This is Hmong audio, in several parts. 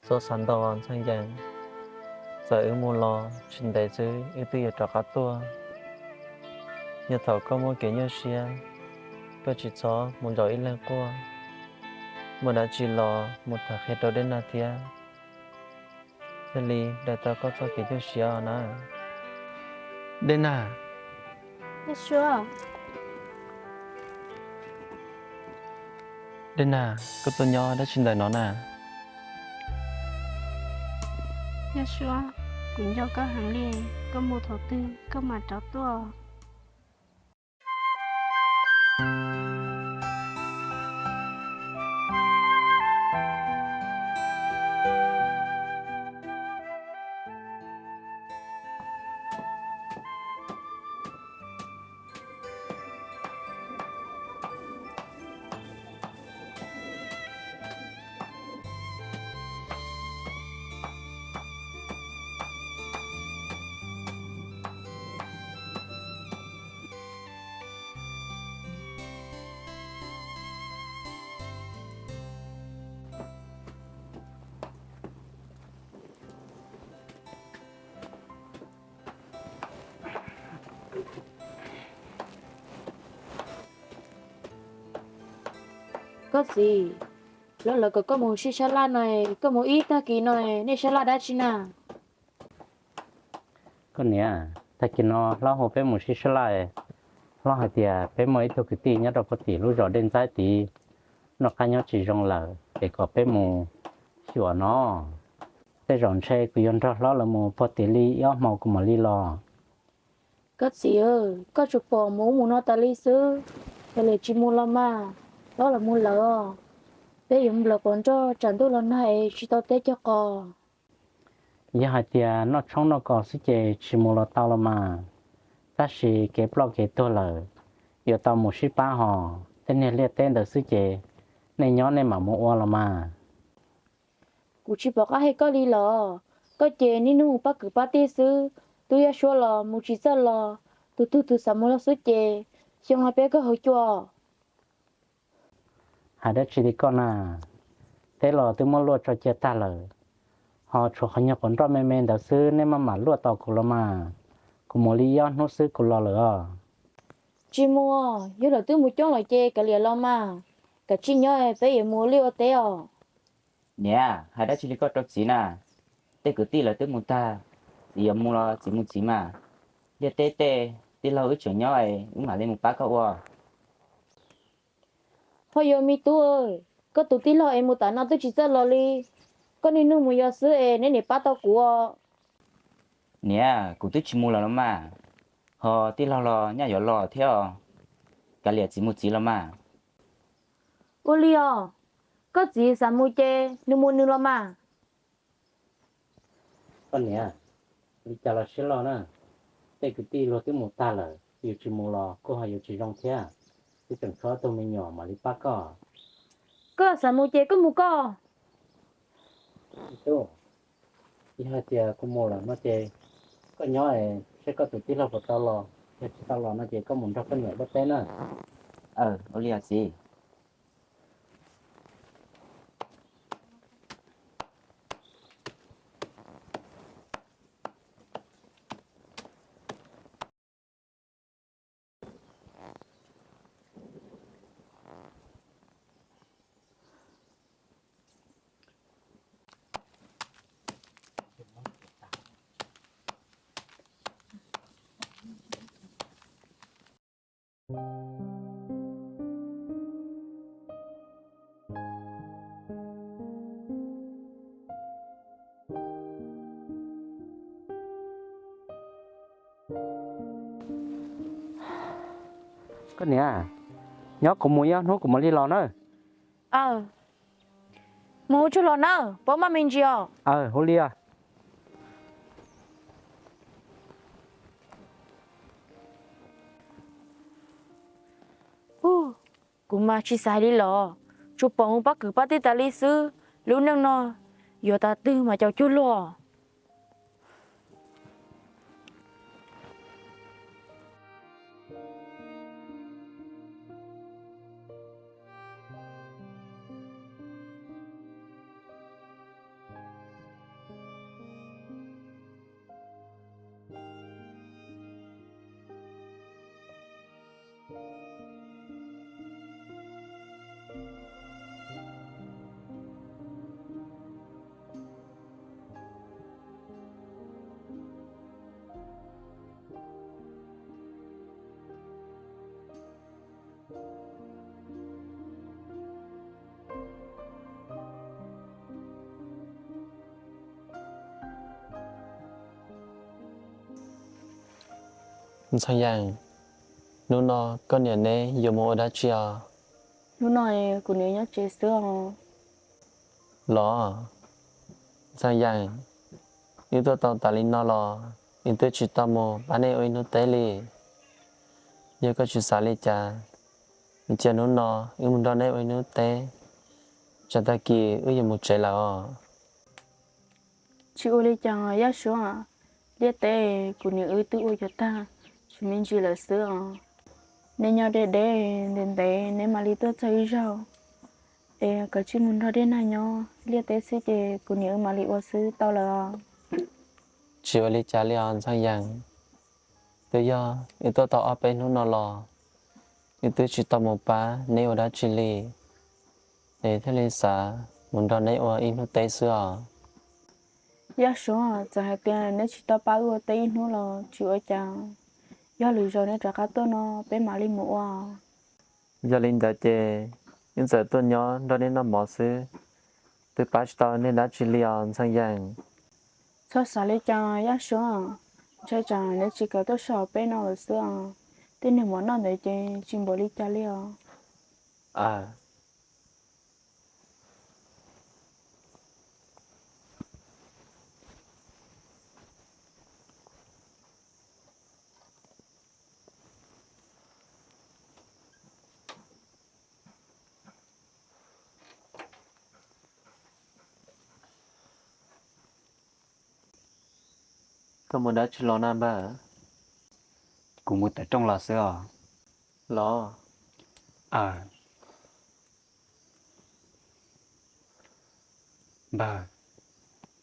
Txhob xav ntau Ntxhais Ncees, txawm wb mus los tsis ntev xwb wb twb yuav rov qab tuaj. Yog thaum koj muaj kev nyuaj siab, koj tsis txhob mus zaum ib leeg quaj. Muaj dab tsi los mus tham qhia rau Dej Nag thiab, thiaj li daws tau koj txoj kev nyuaj siab na. Dej Nag. Dej Nag, koj tuaj nyob dab tsi ntawm no na? Yaj Suab, kuv nco koj heev li, koj mus thaum twg koj mam rov tuaj? Koj txiv, lawv lawv kom koj mus sib sab laj no, koj mus ib tag kis no, nej sab laj dab tsi na? Koj niam, tag kis no hlob hu peb mus sib sab laj. Hlob hais tias peb muaj ib tug kwv tij nyob rau puag tim lub zos Dej Ntxaib tid, noj qab nyob tsis zoo lawm es kom peb mus xyuas no. Tej zaum ntshe kuv yuav nrog hlob lawv mus puag tim li ib ob hmo kuv mam li los. Koj txiv, koj tsuas pom mus ub mus no tas li xwb, yog li tsis mus los mas, hlob lawv mus lawm. Peb yuav nplawm pov nroj tsam ntuj los nag es tsis tau teb cog qos. Yog hais tias noj tshoob noj kos xwb ces tsis mus los tau los mas, tab sis kev ploj kev tuag lawm, yuav tau mus sib pab hos, tej niag liaj teb ntawd xwb ces nej nyob nej mam mus ua los mas. Kuv tsis pom qab hais koj li los, koj ces niaj hnub mus pab kwv pab tij xwb, twb Yaj Suab los mus tsis txawj los, tus tug tus xav mus los xwb ces, xyoo no peb kawg hauv cua. Hais dab tsi li koj na, teb los twb muab luaj tso cia tag lawm, ho tshuav qhov nyuag quav nroj me me ntawd xwb nej maj mam luaj tau kuv los mas, kuv mus li ob hnub xwb kuv los lawm os. Tsis mus, yog lawv twb mus coob lawm ces kav liam los mas, kav tsij nyob peb yuav mus ua liaj ua teb os. Niam, hais dab tsi li koj rau txiv na, tej kwv tij lawv twb mus tag, txiv yuav mus los txiv mus txiv mas, liaj teb tej tij laug wb tseem nyob es wb mam li mus pab koj ua. Ho yuav me tub, koj tus tij laug es mus tas no twb tsis txawj los li, koj niaj hnub mus yos xwb es neb niam pab tau kuv os. Niam, kuv twb tsis mus lawm los mas, ho tij laug los nyaj yuav los thiab os, kav liam txiv mus txiv los mas. Ua li os, koj txiv xav mus ces nws mus nws los mas. Koj niam, li cas los siab loj na, tej kwv tij luag twb mus tag lawm, yus tsis mus los kuj ho yuav tsis zoo thiab, twb tseem tshuav ob tug me nyuam mam li pab koj. Koj xav mus ces koj mus koj. Tub, yog hais tias kuv mus lawm no ces koj nyob es seb koj tus tij laug puas tau los, yog tsis tau los no ces koj mus nrog koj niam luaj teb na. Ua li os txiv. Koj niam, nyob kuv mus ib ob hnub kuv mam li los na. Mus ua tsaug los nawb, puas maj me ntsis os. Ua li os. Kuv mas tsis xav hais li los, tsuas pom mus pab kwv pab tij tas li xwb, lub neej no yuav tas twg mas caum cuag luag. Ntxhee Yees, hnub no koj niam neb yuav mus ua dab tsi os? Hnub no kuv niam nyob tsev xwb os. Los, Ntxhee Yees, wb tuaj tau tas li no los wb twb tsis tau mus pab neb ua ib hnub teb li. Yog koj tsis xav li cas, cia hnub no wb mus nrog neb ua ib hnub teb, tsam tag kis wb yuav mus tsev lawm os. Tsis ua li cas Yaj Suav, liaj teb kuv niam wb twb ua cov tag tsis me ntsis lawm xwb os. Neb nyob deb deb ntev ntev neb mam li tuaj txog ib zaug, es kav tsij mus nrog Dej Nag nyob, liaj teb xwb ces kuv niam wb mam li ua xwb tau lawm os. Tsis ua li cas li os Ntxhee Yees, twb yog wb tuaj tau ob peb hnub no los wb twb tsis tau mus pab neb ua dab tsi li, es thiaj li xav mus nrog neb ua ib hnub teb xwb os. Yaj Suav, txawm hais tias neb tsis tau pab wb ua teb ib hnub los tsis ua cas, yog lwm zaus neb rov qab tuaj no peb mam li mus ua. Yog li ntawd ces wb txawm tuaj nyob nrog neb noj mov xwb, twb pab tsis tau neb dab tsi li os Ntxhee Yees. Txhob xav li cas Yaj Suav, ntshai tsam neb tsis kam tuaj so peb no lawm xwb os. Tej niag mov noj ntawd ces tsis npaum li cas li os. Koj mus dab tsi los na npawg? Kuv mus tawm rooj los xwb os. Los, npawg,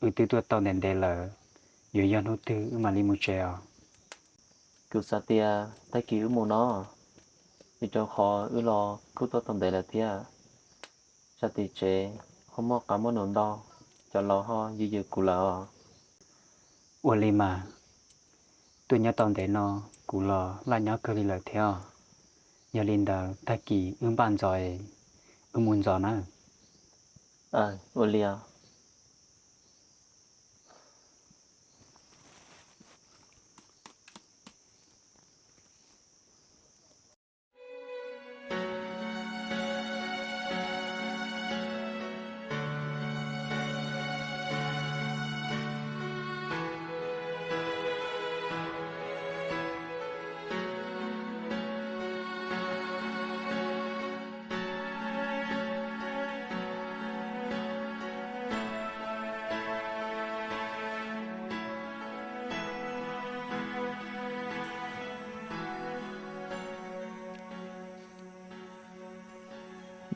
wb twb tuaj tau ntev ntev lawm, yuav yog hnub twg wb mam li mus tsev os? Kuv xav tias tag kis wb mus no, vim rau qhov wb los kuj tuaj tau ntev lawm thiab. Tsam tim tsev ho muaj qav muaj num ntau, cov laus ho yws yws kuv lawm os. Ua li mas, tuaj nyob tau ntev no kuv los laj nyob kawg li lawm thiab. Yog li ntawd tag kis wb npaj ntxov, wb mus ntxov na. Ua li os.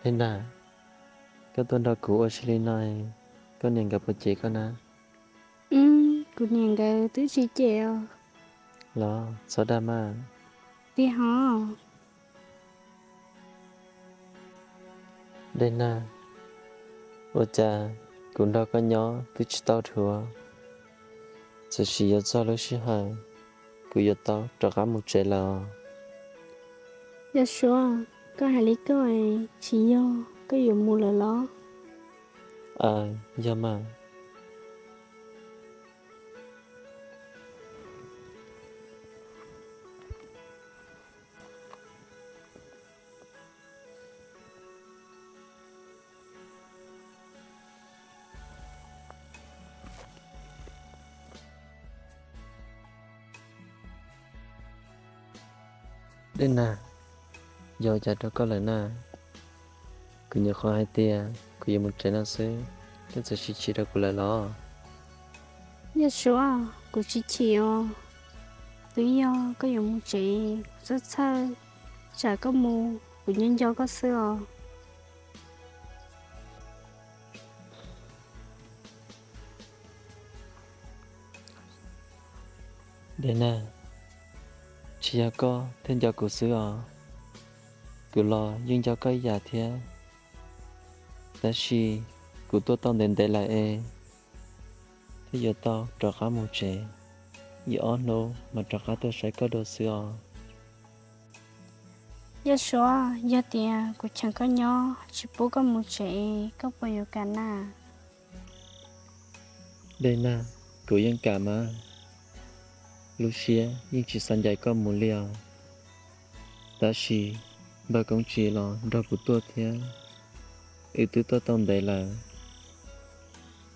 Dej Nag, koj tuaj nrog kuv ua si li no, koj niam nkawd puas cem koj na? Kuv niam nkawd twb tsis cem os. Los txhob dag mas. Tiag hov. Dej Nag, ua cas kuv nrog koj nyob twb tsis tau dhuav, txawm sim yuav txog lub sij hawm kuv yuav tau rov qab mus tsev lawm os. Yaj Suav, koj hais li koj es tsis yog koj yuav mus lawm los? Aws, yog mas. Dej Nag, yog ua cas rau koj lawm na? Kuv nyuam qhuav hais tias kuv yuav mus tsev no xwb, koj txawm sim chim rau kuv lawm los? Yaj Suav, kuv tsis chim os. Twb yog koj yuav mus tsev, kuv txhawj txhawj tsam koj mus kuv nco nco koj xwb os. Dej Nag, tsis yog koj thiaj nco kuv xwb os, kuv los yeej nco koj ib yam thiab. Tab sis kuv tuaj tau ntev ntev lawm es thiaj yuav tau rov qab mus tsev, ib ob hnub mas rov qab tuaj saib koj dua xwb os. Yaj Suav, yog tias kuv cheem koj nyob tsis pub koj mus tsev, koj puas yuav kam na? Dej Nag, kuv yeej kam mas. Lub siab yeej tsis xav ncaim koj mus li os. Tab sis npawg Koob Tsis los nrog kuv tuaj thiab, wb twb tuaj tau ntev lawm.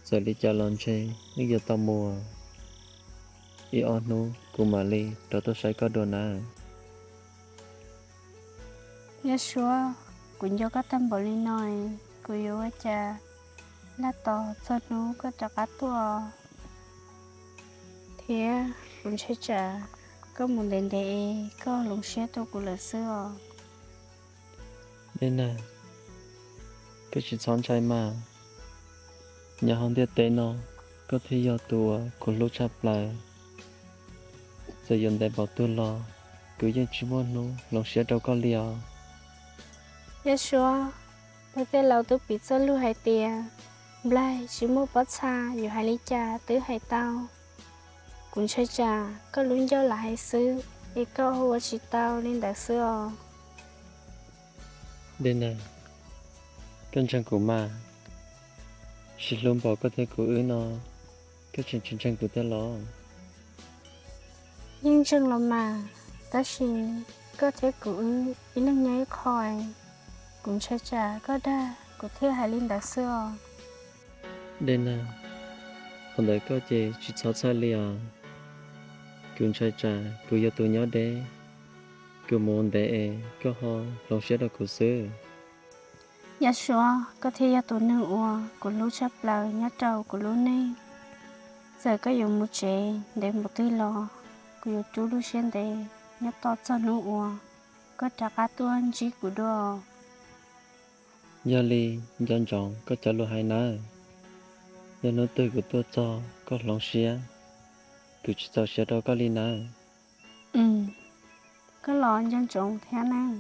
Txawm li cas los ntshe wb yuav tau mus. Ib ob hnub kuv mam li rov tuaj saib koj dua nawb. Yaj Suab, kuv nco koj tag npaum li no, kuv yuav ua cas laj tos txog hnub koj rov qab tuaj. Thiab kuv ntshai tsam koj mus ntev ntev es koj hloov siab rau kuv lawm xwb os. Dej Nag, koj tsis txhob ntshai mas. Nyob hauv ntiaj teb no, koj thiaj yog tus uas kuv hlub tshaj plaws. Txawm yuav ntev npaum twg los, kuv yeej tsis muaj hnub hloov siab rau koj li os. Yaj Suab, peb tej laus twb piv txoj lus hais tias nplaig tsis muaj pob txha, yuav hais li cas twb hais tau. Kuv ntshai tsam koj lub ncauj lam hais xwb es koj ua tsis tau li ntawd xwb os. Dej Nag, koj ntseeg kuv mas. Tsis hlub npaum koj thiab kuv wb no, koj tseem tsis ntseeg kuv thiab los? Yeej ntseeg los mas, tab sis koj thiab kuv wb ib leeg nyob ib qho, kuv ntshai tsam koj dag kuv thiaj hais li ntawd xwb os. Dej Nag, qhov ntawd koj ces tsis txhob txhawj li os. Kuv ntshai tsam kuv yog tus nyob deb, kuv mus ntev es koj ho hloov siab rau kuv xwb. Yaj Suab, koj thiaj yog tus neeg uas kuv hlub tshaj plaws nyob rau kuv lub neej. Txawm koj yuav mus tsev ntev npaum twg los, kuv yuav rub lub siab ntev nyob tos txog hnub uas koj rov qab tuaj ntsib kuv dua. Yog li, nco ntsoov koj cov lus hais nawb. Yog hnub twg kuv tuaj txog koj hloov siab, kuv tsis txaus siab rau koj li nawb. Koj los nco ntsoov thiab nawb.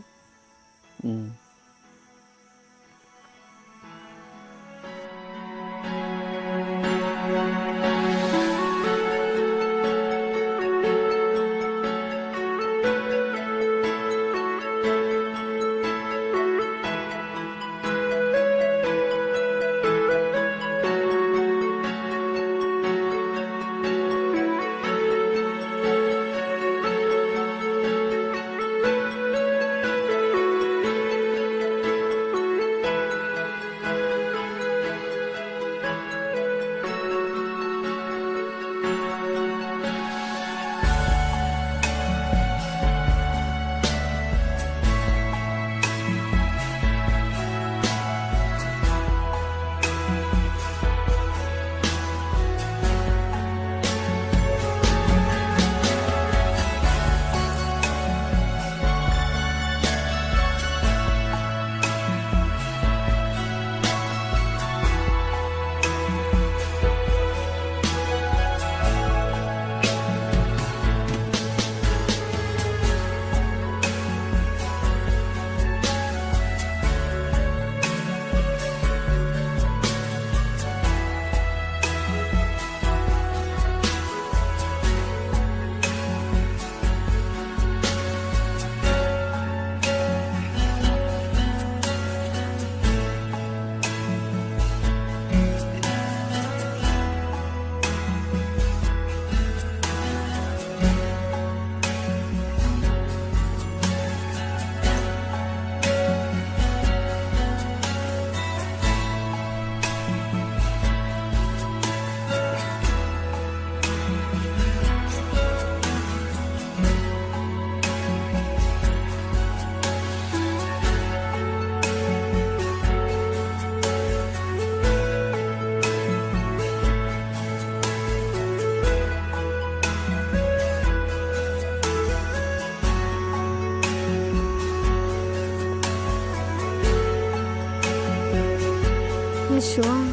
Yaj Suab,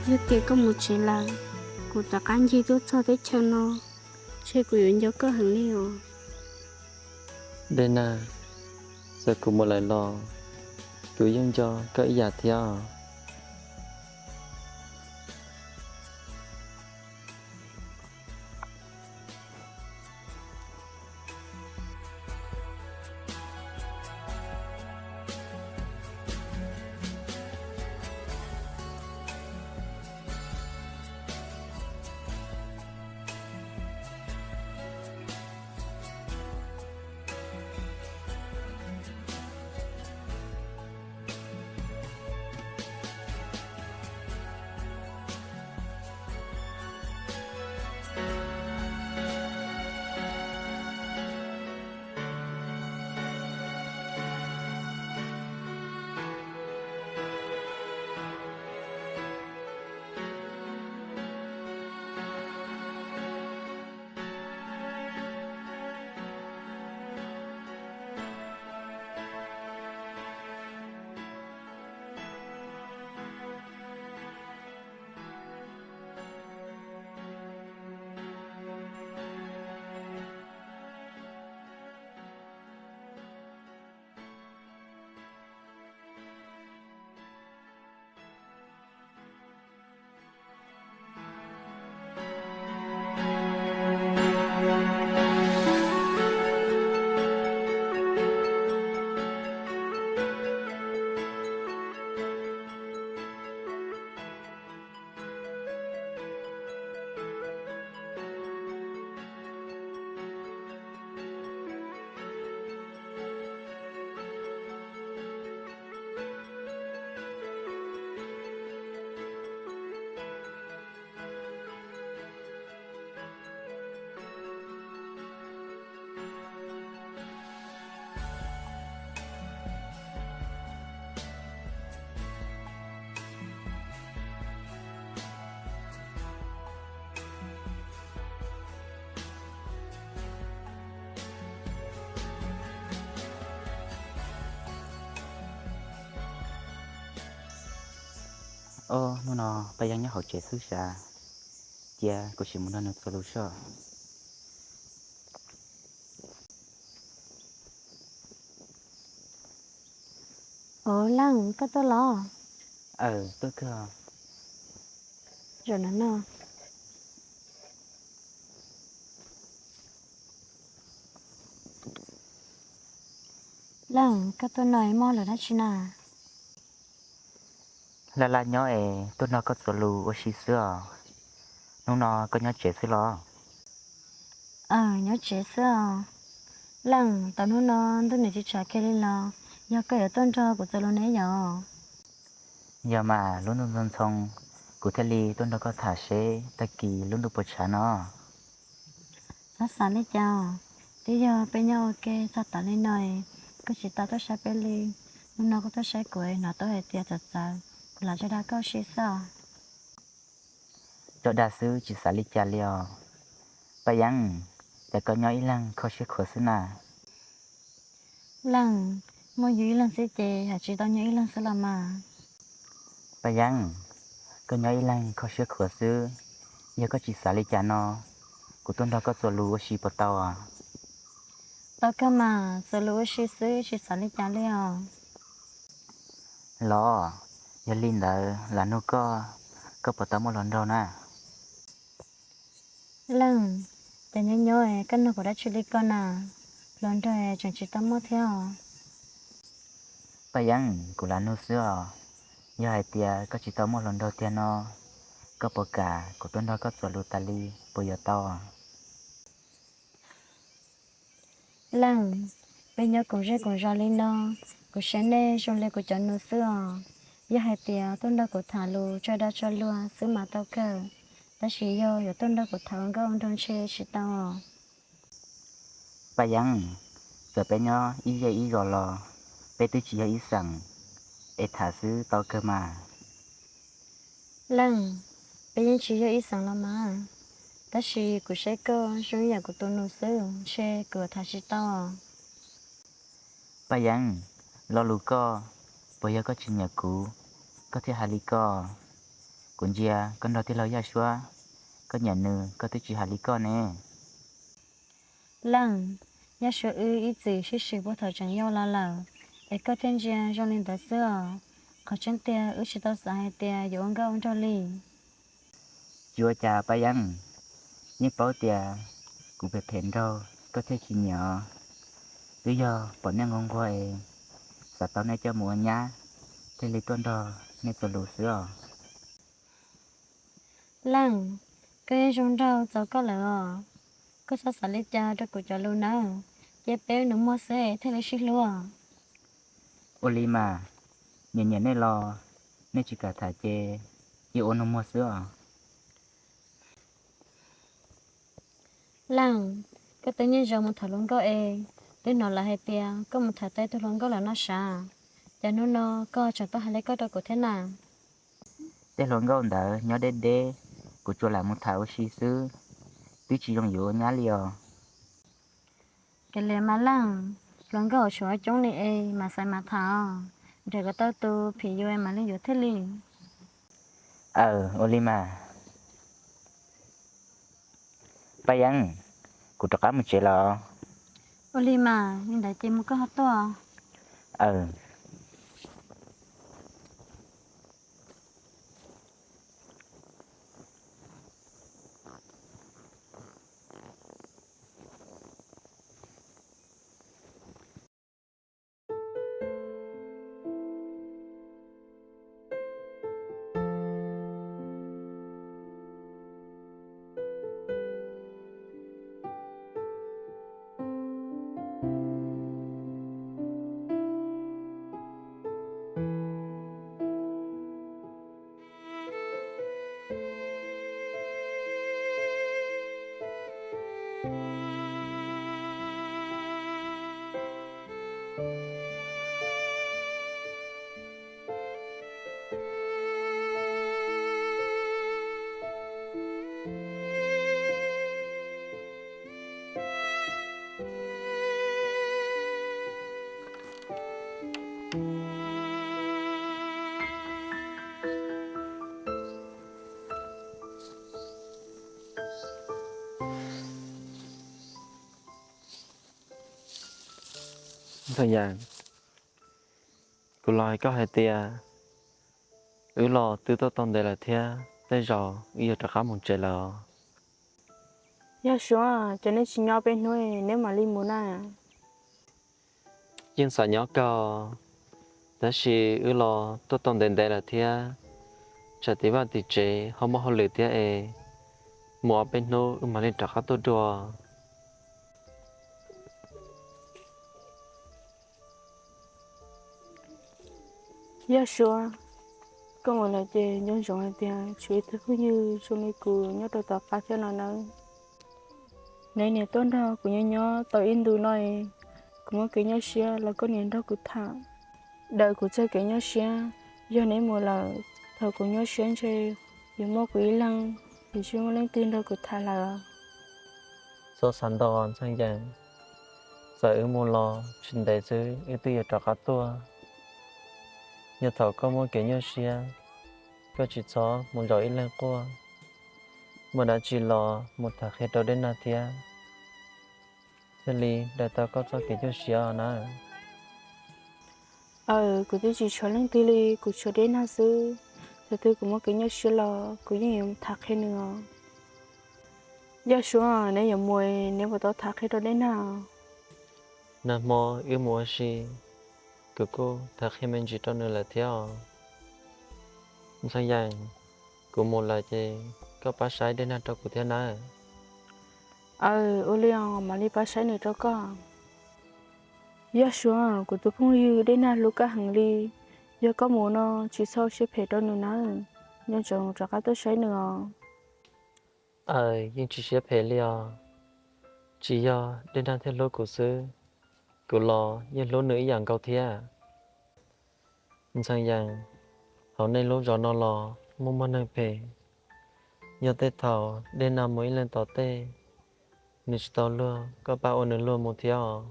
yog tias koj mus tsev lawm, kuv rov qab ncig tuaj txog teb chaws no, ntshe kuv yuav nco koj heev li os. Dej Nag, txawm kuv mus lawm los kuv yeej nco koj ib yam thiab. Ob hnub no Paj Yeeb nyob hauv tsev xwb sav, cia kuv sim mus nrog nws txuas lus soj. Ov, Leej, koj tuaj los? Aw, tuaj kawg. Zaum no no. Leej, koj tuaj no muaj lus dab tsi na? Laj laj nyob es tuaj nrog koj txuas lus ua si xwb os. Hnub no koj nyob tsev xwb los? Aw, nyob tsev xwb os. Leej, tau hnub no ntuj nws tsis tshav kiag li los, yog koj yuav tuaj nrog kuv txuas lus ne yom? Yog mas, lub ntuj ntxhoo ntxhoo, kuv thiaj li tuaj nrog koj tham seb tag kis lub ntuj puas tshav no. Txhob xav li cas, twb yog peb nyob ua ke txog tav li no, koj tsis tau tuaj saib peb li. Hnub no koj tuaj saib kuv, hnov tau hais tias txawv txawv, kuv lam tsa dag koj ua si xwb os. Tso dag xwb tsis xav li cas li os. Paj Yeeb, cas koj nyob ib leeg kho siab khuav xwb na? Leej, muaj yus ib leeg xwb ces haj tsis tau nyob ib leeg xwb los mas. Paj Yeeb, koj nyob ib leeg kho siab khuav xwb, yog koj tsis xav li cas no, kuv tuaj nrog koj txuas lus ua si puas tau? Tau kawg mas, txuas lus ua si xwb tsis xav li cas li os. Los, yog li ntawd lam nug koj, koj puas tau muaj hluas nraug na? Leej, cas nyob nyob koj nug kuv dab tsi li ko na? Hluas nraug tseem tsis tau muaj thiab os. Paj Yeeb, kuv lam nug xwb os, yog hais tias koj tsis tau muaj hluas nraug tiag no, koj puas kam kuv tuaj nrog koj txuas lus tas li puas yuav tau? Leej, peb nyob koom zej koom zos li no, kuv saib nej zoo li kuv cov nus xwb os. Yog hais tias tuaj nrog kuv tham lus tso dag tso luag xwb mas tau kawg, tab sis yog yuav tuaj nrog kuv tham ua nkauj ua nraug ntshe tsis tau os. Paj Yeeb, txawm peb nyob ib zej ib zos los peb twb tsis yog ib xeem, es tham xwb tau kawg mas. Leej, peb yeej tsis yog ib xeem los mas, tab sis kuv saib koj zoo ib yam kuv tus nus xwb ntshe kuv yuav tham tsis tau os. Paj Yeeb, lo lus koj, puas yog koj tsis nyiam kuv, koj thiaj hais li ko? Kuv ntsia koj nrog tij laug Yaj Suab, koj nyiam nws koj twb tsis hais li ko ne. Leej, Yaj Suab wb ib txwm sib swm puag thaum tseem yau los lawm, es koj thiaj ntsia zoo li ntawd xwb os. Qhov tseeb tiag wb tsis tau xav hais tias yuav ua nkauj ua nraug li. Tsis ua cas Paj Yeeb, yeej paub tias kuv phem phem nraug koj thiaj tsis nyiam os. Twb yog pom nej nquag nquag es xav tau nej coj mus ua nyab thiaj li tuaj nrog nej txuas lus xwb os. Leej, koj yeej zoo nraug txaus koj lawm os. Koj txhob xav li cas rau kuv cov lus nawb, cia peb nus muag xwb thiaj li sib hlub. Ua li mas, nyiam nyiam nej los nej tsis kam tham ces cia ua nus muag xwb os. Leej, koj twb niaj zaus mus tham hluas nkauj es, twb hnov lawv hais tias koj mus tham tau tus hluas nkauj lawm no sav, cas hnub no koj tseem tuaj hais li koj rau kuv thiab na? Tej hluas nkauj ntawd nyob deb deb, kuv tsuas lam mus tham ua si xwb, twb tsis zoo yuav ua nyab li os. Kav liam mas Leej, hluas nkauj hauv suav coob li es mam xaiv mam tham os, nrhiav kom tau tus phim yuav mam li yuav thiaj li. Aw, ua li mas. Paj Yeeb, kuv rov qab mus tsev los. Ua li mas, li ntawd ces mus koj ho tuaj. Aw. Ntxhee Yees, kuv los hais koj hais tias wb los twb tuaj tau ntev lawm thiab, tej zaum wb yuav rov qab mus tsev lawm os. Yog Suav, ces neb tsis nyob peb hnub neb mam li mus na. Yeej xav nyob kawg, tab sis wb los tuaj tau ntev ntev lawm thiab, tsam tim vaj tim tsev ho muaj hauj lwm thiab es, mus ob peb hnub wb mam li rov qab tuaj dua. Yog Suav, koj mus lawm ces nco ntsoov hais tias tshuav ib tug phooj ywg zoo li kuv nyob rau tom qab thiab no nawb. Neb niam tuaj nrog kuv nyob nyob tau ib ntus no, kuv muaj kev nyuaj siab los koj niam nrog kuv tham, daws kuv txoj kev nyuaj siab. Yog neb mus lawm, thaum kuv nyuaj siab ntshe yuav muaj kuv ib leeg, yuav tsis muaj leej twg nrog kuv tham lawm. Txhob xav ntau Ntxhee Yees, txawm wb mus los tsis ntev xwb wb twb yuav rov qab tuaj. Yog thaum koj muaj kev nyuaj siab, koj tsis txhob mus zaum ib leeg quaj, muaj dab tsi los mus tham qhia rau Dej Nag thiab, thiaj li daws tau koj txoj kev nyuaj siab na. Aws, kuv twb tsis tshuav leej twg li, kuv tshuav Dej Nag xwb. Thaum twg kuv muaj kev nyuaj siab los kuv yeej yuav tham qhia nws os. Yog Suav, neb yuav mus, neb puas tau tham qhia rau Dej Nag? Nag hmo wb mus ua si, kuv kuj tham qhia me ntsis rau nws lawm thiab os. Ntxhee Yees, kuv mus lawm ces koj pab saib Dej Nag rau kuv thiab nawb. Aws, ua li os, mam li pab saib nws rau koj. Yog Suav, kuv tus phooj ywg Dej Nag hlub koj heev li, yog koj mus no tsis txhob siab phem rau nws nawb, nco ntsoov rov qab tuaj saib nws os. Aws, yeej tsis siab phem li os, tsis yog Dej Nag thiaj hlub kuv xwb, kuv los yeej hlub nws ib yam nkaus thiab. Ntxhee Yees, hauv nej lub zos no los muaj muaj neeg phem, yog tej thaum Dej Nag mus ib leeg tom tej, nws tsis tau luag koj pab ua nws luag mus thiab os,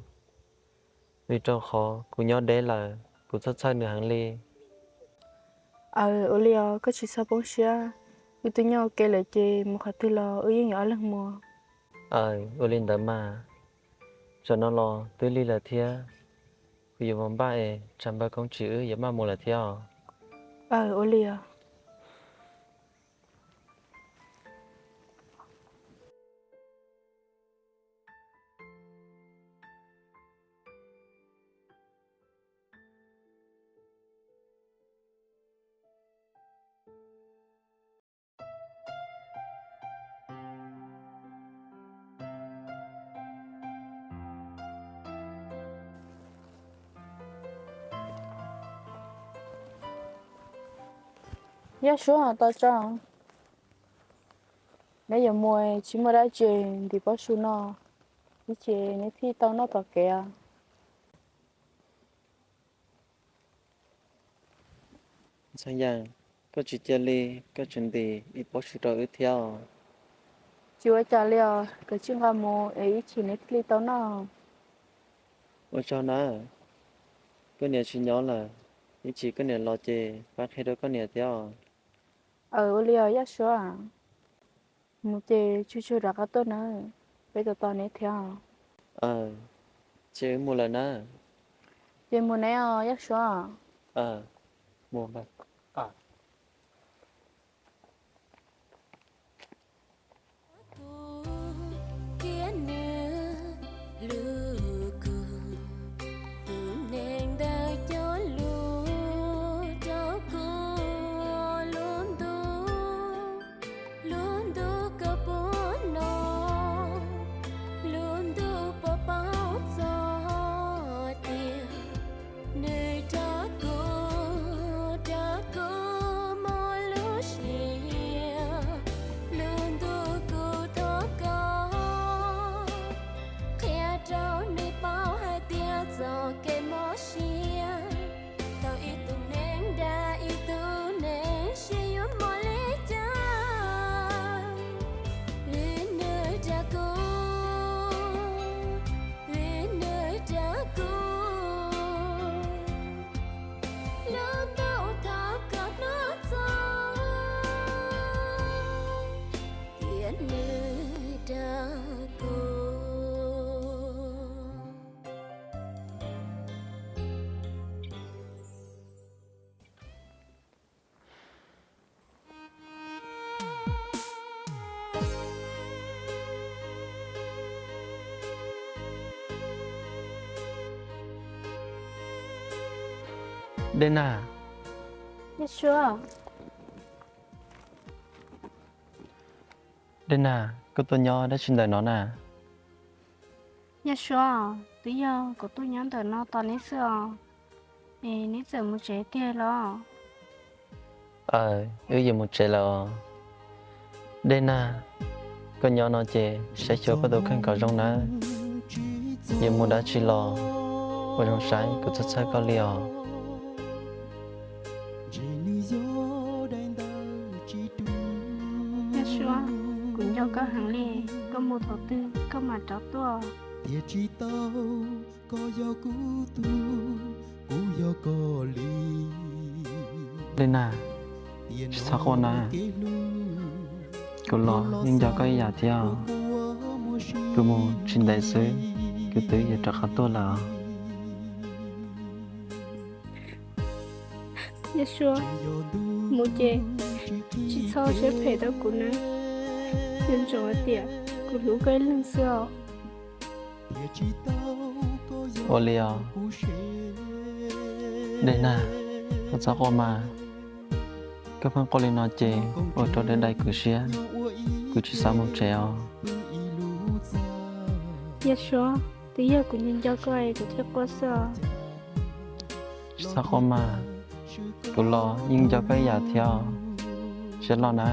vim rau qhov kuv nyob deb lawm kuv txhawj txhawj nws heev li. Aws, ua li os, koj tsis txhob poob siab, wb twb nyob ua ke lawm ces mus qhov twg los wb yeej yuav ob leeg mus. Aws, ua li ntawd mas, tsam no los twb lig lawm thiab, kuv yuav mus npaj es tsam npawg Koob Tsim wb yuav maj mus lawm thiab os. Aws, ua li os. Yog Suav, tos tso, neb yuav mus tsis muaj dab tsi, ntim pob su no ib chim neb thiaj tau noj tom kev os. Ntxhee Yees, koj tsis cia li, koj tseem ntim ib pob su rau wb thiab os. Tsis ua cas li os, koj tsis nqa mus es ib chim neb thiaj li tau noj. Ua tsaug nawb, koj niam tsis nyob lawm, ib chim koj niam los ces pab qhia rau koj niam thiab os. Aws, ua li os Yaj Suav, mus ces tsuag tsuag rov qab tuaj nawb, peb tos tos neb thiab. Ces wb mus lawm na. Ces mus neb os Yaj Suav. Lub ntuj koj puas hnov, lub ntuj puas paub txog tias nws rov kuv, rov kuv muaj lub siab. Lub ntuj kuv thov koj qhia rau nws paub hais tias txoj kev mob siab tau ib tug neeg dag ib tug neeg siab yuav mob li cas. Vim nws dag kuv, vim nws dag kuv. Lub ntuj thov koj hnov txog tias nws dag Dej Nag. Dej Nag, koj tuaj nyob dab tsi ntawm no na? Yog Suav, twb yog kuv tuaj nyob ntawm no tos neb xwb os. Es neb txawm mus tsev tiag los? Aw, wb yuav mus tsev lawm os. Dej Nag, koj nyob no ces saib xyuas koj tus kheej kom zoo nawb. Yuav mus dab tsi los ua zoo saib, kuv txhawj txhawj koj li os. Yog Suav, kuv nco koj heev li, koj mus thaum twg koj mam rov tuaj. Dej Nag, tsis txhob quaj na. Kuv los yeej nco koj ib yam thiab. Kuv mus tsis ntev xwb, kuv twb yuav rov qab tuaj lawm. Yog Suav, mus ces tsis txhob siab phem rau kuv na. Nco ntsoov hais tias kuv hlub koj ib leeg xwb os. Ua li os. Dej Nag, koj txhob quaj mas. Koj pheej quaj li no ces ua rau dej dai kuv siab, kuv tsis xav mus tsev os. Yog Suav, twb yog kuv nco nco koj es kuv thiaj quaj xwb os. Tsis txhob quaj mas, kuv los yeej nco koj ib yam thiab. Siab loj na.